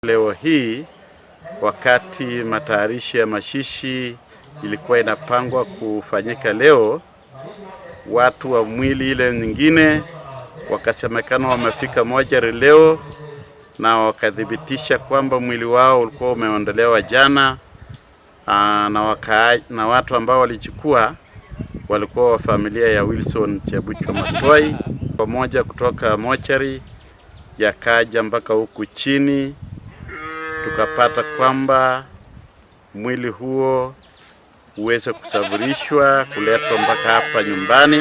Leo hii wakati matayarisho ya mazishi ilikuwa inapangwa kufanyika leo, watu wa mwili ile nyingine wakasemekana wamefika mochari leo na wakathibitisha kwamba mwili wao ulikuwa umeondolewa jana, na watu ambao walichukua walikuwa wa familia ya Wilson Chepchumba Matoi, pamoja kutoka mochari yakaja mpaka huku chini, tukapata kwamba mwili huo uweze kusafirishwa kuletwa mpaka hapa nyumbani.